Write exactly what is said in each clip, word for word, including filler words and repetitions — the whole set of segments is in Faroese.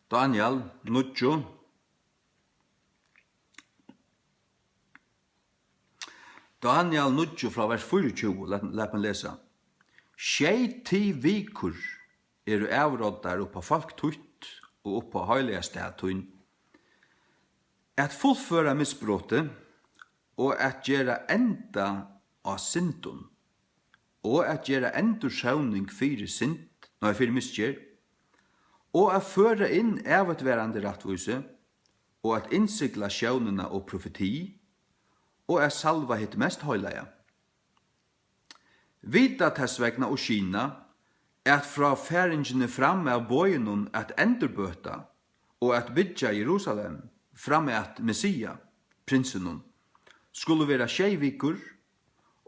Dániel níggju. Dániel níggju frá vers fýraogtjúgu, lat, lat meg lesa. Sjey ti vikur eru avroddar upp á fólk títt og upp á heilaga stað tín, at fullføra misbrotið og at gera enda á syndum, og at gera endursøvning fyri synd, nei, fyri misgerð, og at føra inn avvarðandi rættvísi, og at innsigla sjónina og profeti, og at salva hitt mest heilaga. Vita tess vegna og skina, at frá faringini fram av boðinum at endurbøta og at byggja Jerusalem fram at Messia, prinsinum, skulu vera sjey vikur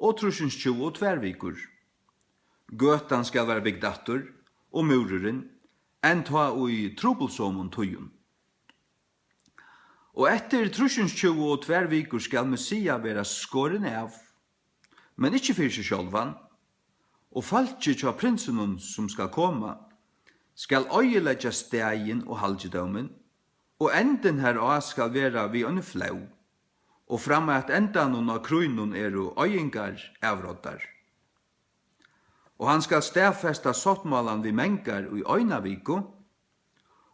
og trýssinstjúgu og tvær vikur. Gøtan skal vera bygd aftur, og múrurin, enn tá í trupulsomum tíðum. Og eftir trýssinstjúgu og tvær vikur skal Messia vera skorin av, men ikki fyri seg sjálvan, og fólkið hjá prinsinum, sum skal koma, skal oyðileggja staðin og halgidómin, og endin hará skal vera við eini flóð, og fram at endanum á krígnum eru oyðingar avroddar. Og hann skal staðfesta sáttmálan við mangar í eina viku,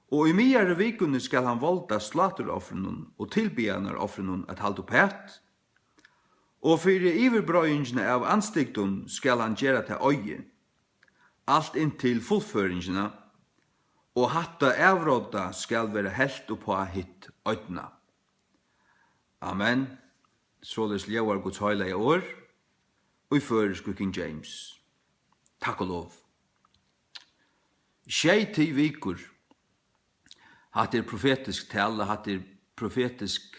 og í miðjari vikuni skal hann volda sláturoffrinum og tilbiðanaroffrinum at halda uppat, og fyri yvirbreiðingina av andstygdum skal hann gera tað oyðið, alt inntil fullføringina, og hatta avrodda skal vera helt uppá hitt eydna. Amen. Soleiðis ljóðar Guds heilaga orð í føroysku King James. Takk og lov. Sjey ti vikur. Hatta er profetisk tala, hatta er profetisk,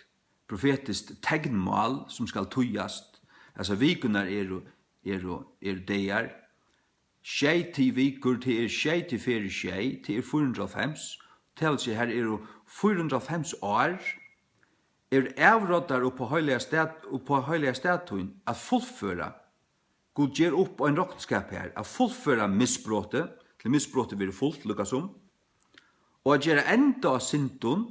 profetiskt teknmál, sum skal týðast. Altso, vikurnar eru, eru, eru dagar. Sjey ti vikur, tað er sjey ti ferðir sjey, tað er fýra hundrað og hálvfems. Tað vil siga, har eru fýra hundrað og hálvfems ár, eru avroddar upp á heilaga stað, upp á heilaga stað tín, at fullføra. Gud ger upp ein roknskap her, at fullføra misbrotið, til misbrotið verður fult, líkasum, og at gera enda á syndum,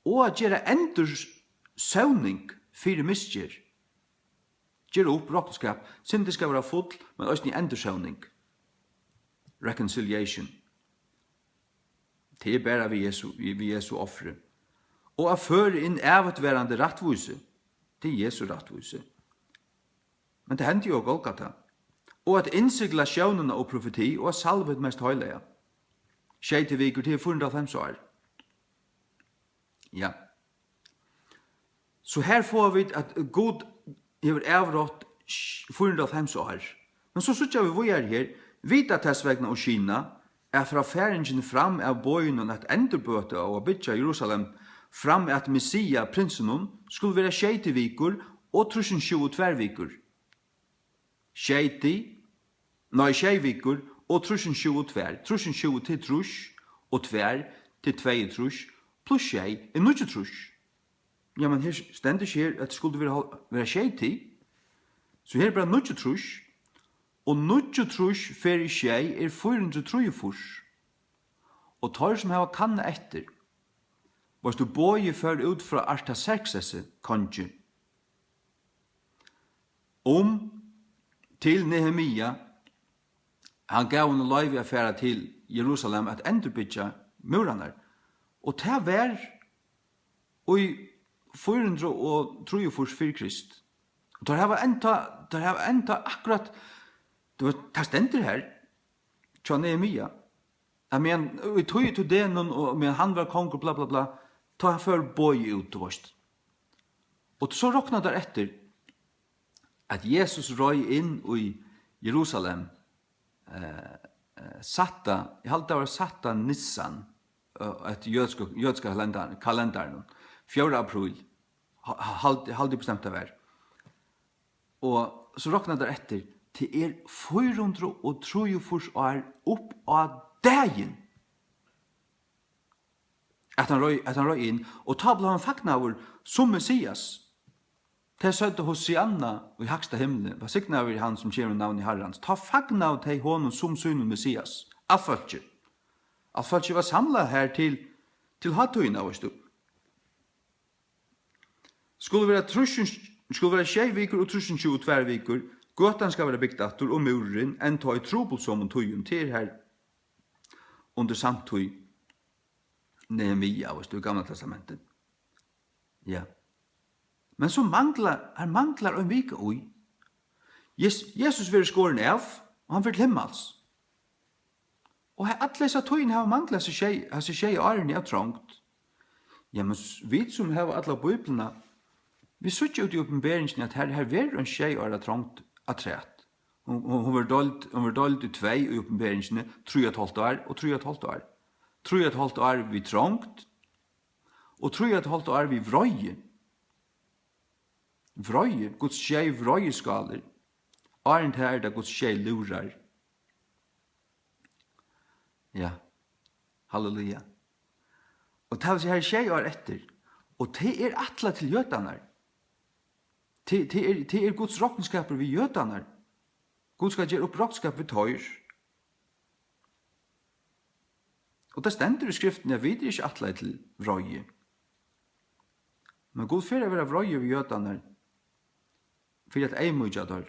og at gera endursøvning fyri misgerð. Ger upp roknskap, syndin skal vera full, men eisini endursøvning. Reconciliation. Tað er bara við Jesu, við Jesu offri. Og at føra inn ævigtvarandi rættvísi. Tað er Jesu rættvísi. Men tað hendi jú á Golgata. Og at innsigla sjónina og profeti, og at salva hitt mest heilaga. Sjey ti vikur, tað er fýra hundrað og hálvfems ár. Ja. So her fáa vit, at Gud hevur avrátt fýra hundrað og hálvfems ár. Men so síggja vit víðari her, vita tess vegna og skina, at frá faringini fram av boðinum at endurbøta og at byggja Jerusalem fram at Messia, prinsinum, skulu vera sjey ti vikur og trýssin tjúgu og tvær vikur. Sjey ti, nei, sjey vikur og trýssin tjúgu og tvær. Trýssin tjúgu til trýss og tvær til tveyogtrýss pluss sjey er níggjuogtrýss. Ja, men her stendur ikki her, at skuldi vera hálv-, vera sjey ti. So her er bara níggjuogtrýss, og níggjuogtrýss ferðir sjey er fýra hundrað og trýogfýrs. Og teir, sum hava kannað eftir, veitst tú, boðið fór út frá Artaserksesi kongi um til Nehemia, hann gav honum loyvi at fara til Jerusalem at endurbyggja múrarnar. Og tað var í fýra hundrað og trýogfýrs fyri Krist. Og teir hava enntá, teir hava enntá akkurát, tú veist, tað stendur her hjá Nehemia, at meðan í tíð til Denon og meðan hann var kongur, bla, bla, bla, tá fór boðið út, tú veist. Og so rokna teir eftir, at Jesus reið inn í Jerusalem, eh, eh, sætta, eg haldi, tað var sætta Nissan, eh, eftir jødsku, jødska kalendar-, kalendarinum, fjórða apríl, ha-, ha-, haldi, haldi eg bestemt tað var. Og so rokna teir eftir, tað er fýra hundrað og trýogfýrs ár upp á dagin, at hann reið, at hann reið inn, og tá bleiv hann fagnaður sum Messias. Tey søgdu: Hosianna í hægsta himli, vælsignaður verði hann, sum kemur í navni Harrans. Tá fagnaðu tey honum sum sínum Messias, alt fólkið. Alt fólkið var samlað har til, Til hátíðina, veitst tú. Skulu vera trýss, skulu vera sjey vikur og trýss og tjúgu tvær vikur. Gøtan skal vera bygd aftur og múrurin, enn tá í trupulsomum tíðum. Tað er har undir samtíð Nehemia, veitst tú, í Gamla Testamenti. Ja. Men so manglar, har manglar ein vika í. Jes-, Jesus verður skorin av, og hann fer til himmals. Og he-, alla hesa tíðina hava manglað hasi sjey, hasi sjey árini av trongd. Ja, men s-, vit sum hava alla Bíbliuna, vit síggja út í Opinberingini, at her, her verður ein sjey ára trongd afturat. Hon, hon, hon verður deild, hon verður deild í tvey í Opinberingini, trý og eitt hálvt ár og trý og eitt hálvt ár. Trý og eitt hálvt ár við trongd, og trý og eitt hálvt ár við vreiði. Vreiði, Guds sjey vreiðiskálir. Áðrenn tað er tað Guds sjey lúðrar. Ja. Halleluja. Og tað vil siga, her er sjey ár eftir. Og tað er ætlað til jødarnar. Tað, tað er, tað er Guds rokniskapur við jødarnar. Gud skal gera upp roknskap við teir. Og tað stendur í Skriftini, at vit eru ikki ætlaðir til vreiði. Men Gud fer at vera vreiður við jødarnar, fyri at eyðmýkja teir.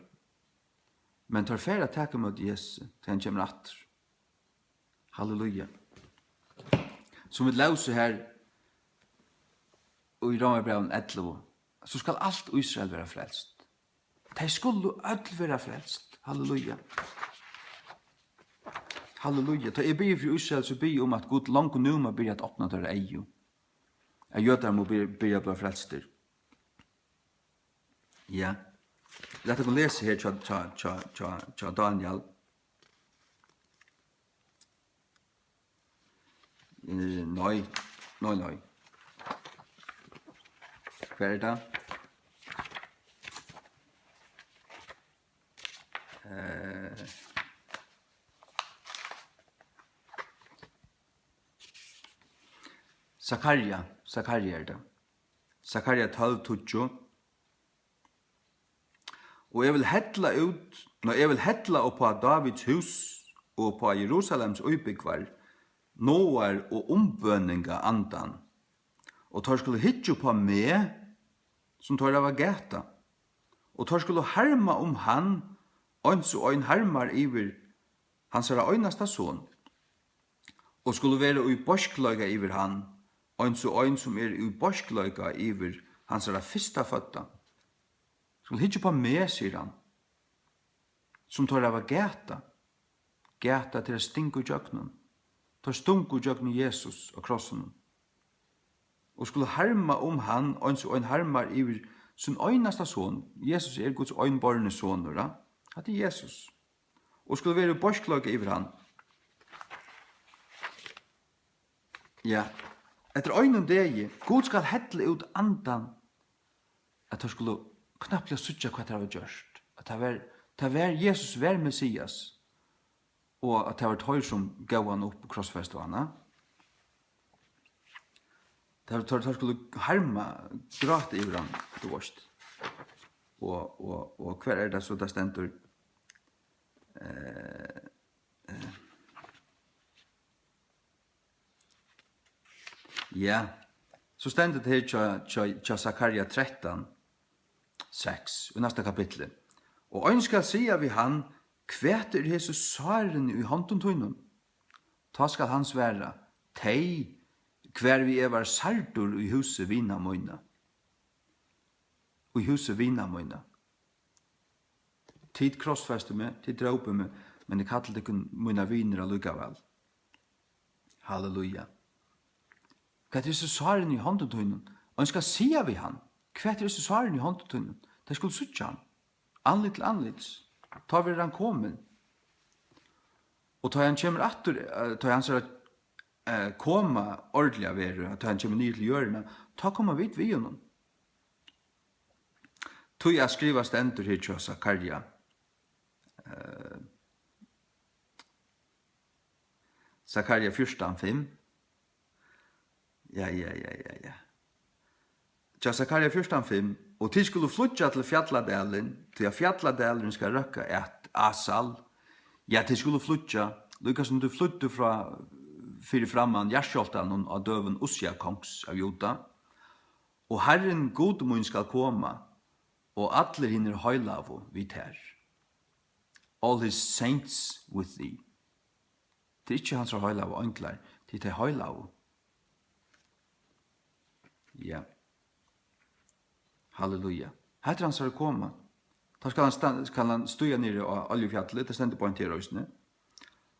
Men teir fara at taka ímóti Jesu, tá hann kemur aftur. Halleluja. Sum vit lósu her í Rómarbrævinum ellivu, so skal alt Ísrael vera frelst. Tey skulu øll vera frelst. Halleluja. Halleluja. Tá eg biði fyri Ísrael, so biði eg um, at Gud longu nú má byrja at opna teirra eygu. At jødar má by-, byrja at blíva frelstir. Ja. Lat okkum lesa her hjá, hjá, hjá, hjá, hjá Daniel. Eh, nei, nei, nei. Hvar er tað? Eh, Zakaria, Zakaria er tað. Zakaria tólv tíggju. Og eg vil hella út, nei, eg vil hella upp á Dávids hús og upp á Jerusalems íbúgvar náðar- og umbøninga andan, og teir skulu hyggja upp á meg, sum teir hava gatað, og teir skulu harma um hann, eins og ein harmar yvir hansara einasta son, og skulu vera í beiskleika yvir hann, eins og ein, sum er í beiskleika yvir hansara fyrstafødda. Skulu hyggja upp á meg, sigur hann, sum teir hava gatað, gatað til at stinga ígjøgnum. Teir stungu ígjøgnum Jesus á krossinum. Og skulu harma um hann, eins og ein harmar yvir sín einasta son. Jesus er Guds einborni sonur, ja? Hatta er Jesus. Og skulu vera í beiskleika yvir hann. Ja, eftir einum degi, Gud skal hella út andan, at teir skulu knappliga síggja, hvat teir hava gjørt. At tað var, tað var Jesus var Messias, og at tað var teir, sum góvu hann upp og krossfestu hann, ja? Teir, teir, teir skulu harma, gráta yvir hann, tú veist. Og, og, og hvar er tað so, tað stendur? Eh, eh. Ja, so stendur tað her hjá, hjá, hjá Zakaria trettan, seks, í næsta kapitli. Og ein skal siga við hann: Hvat er hesi sárini í hondum tínum? Tá skal hann svara: Tey, hvar við eg var særdur í húsi vina mína. Í húsi vina mína. Tit krossfestu meg, tit drópu meg, men eg kalli tykkum mínar vinir allíkavæl. Halleluja. Hvat er hesi sárini í hondum tínum? Og ein skal siga við hann: Hvat er hesi sárini í hondum tínum? Tey skulu síggja hann. Andlit til andlits. Tá verður hann komin. Og tá hann kemur aftur, eh, tá hansara, eh, koma ordiliga verður, tá hann kemur niður til jørðina, tá koma vit við honum. Tí at skrivað stendur her hjá Zakaria, eh, Zakaria fjúrtan fimm. Ja, ja, ja, ja, ja. Hjá Zakaria fjúrtan fimm: Og tit skulu flýggja til fjalladalin, tí at fjalladalurin skal røkka at Asal. Ja, tit skulu flýggja, líka sum tit flýddu frá, fyri framman jarðskjálvtanum á døgum Ussia kongs av Juda, og Harrin Gud mín skal koma, og allir hinir heilagu við tær. All his saints with thee. Tað er ikki hansara heilagu einglar, tað er tey heilagu. Ja. Halleluja. Hetta er hansara koma. Tá skal hann stan-, skal hann stíga niðri á Oljufjalli, tað stendur beint her eisini.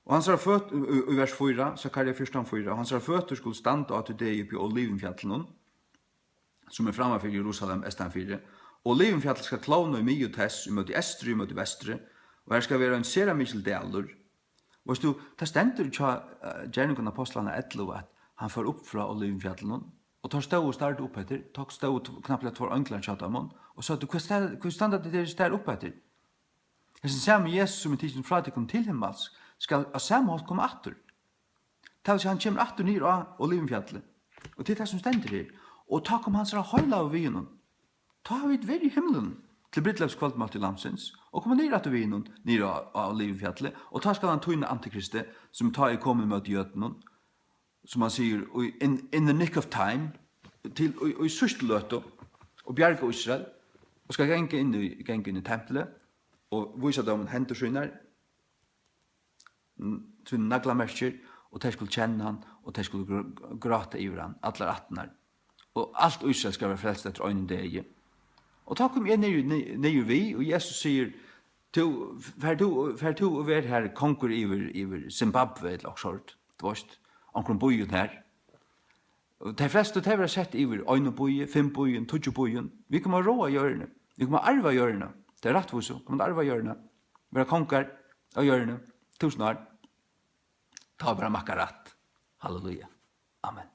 Og hansara føt-, í, í, í vers fýra, Sakaria fjúrtan fýra, og hansara føtur skulu standa á tí degi uppi á Olivinfjallinum, sum er framman fyri Jerusalem, eystan fyri. Og Olivinfjallið skal klovna í miðju tess, í móti eystri, í móti vestri, og har skal vera ein sera mikil dalur. Veitst tú, tað stendur hjá, eh, Gerningarnar Ápostlarna ellivu, at hann fór upp frá Olivinfjallinum, og teir stóðu og stardu upp eftir, teir stóðu t-, knappliga tveir einglar hjá teimum, og søgdu: "Hví sta-, hví standa tit her og stara upp eftir? Hesin sami Jesus, sum er tikin frá tykkum til himmals, skal á sama hátt koma aftur." Tað vil siga, hann kemur aftur niður á Olivinfjallið. Og tað er tað, sum stendur her. Og tá kom hansara heilagu við honum. Tá hava vit verið í himlum til brúdleypskvøldmáltíð Lambsins og koma niður aftur við honum niður á, á Olivinfjallið. Og tá skal hann týna antikristi, sum tá er komin móti jødunum, sum hann sigur, í, in, in the nick of time, til í, í síðstu løtu, og bjarga Ísrael, og skal ganga inn í, ganga inn í templið og vísa teimum hendur sínar, n-, síni naglamerkir, og tey skulu kenna hann, og tey skulu gr-, gráta yvir hann, allar ættirnar. Og alt Ísrael skal vera frelst eftir einum degi. Og tá kom eg niður, ni-, niður við, og Jesus sigur: "Tú, far tú, far tú og ver her kongur yvir, yvir Zimbabwe, ella okkurt, tú veitst, onkrum býum her." Og tey flestu, tey verða sett yvir einum býi, fimm býum, tíggju býum. Vit koma at ráða jørðini. Vit koma at arva jørðina. Tey rættvísu koma at arva jørðina. Vera kongar á jørðini. Túsund ár. Tá er bara makka rætt. Halleluja. Amen.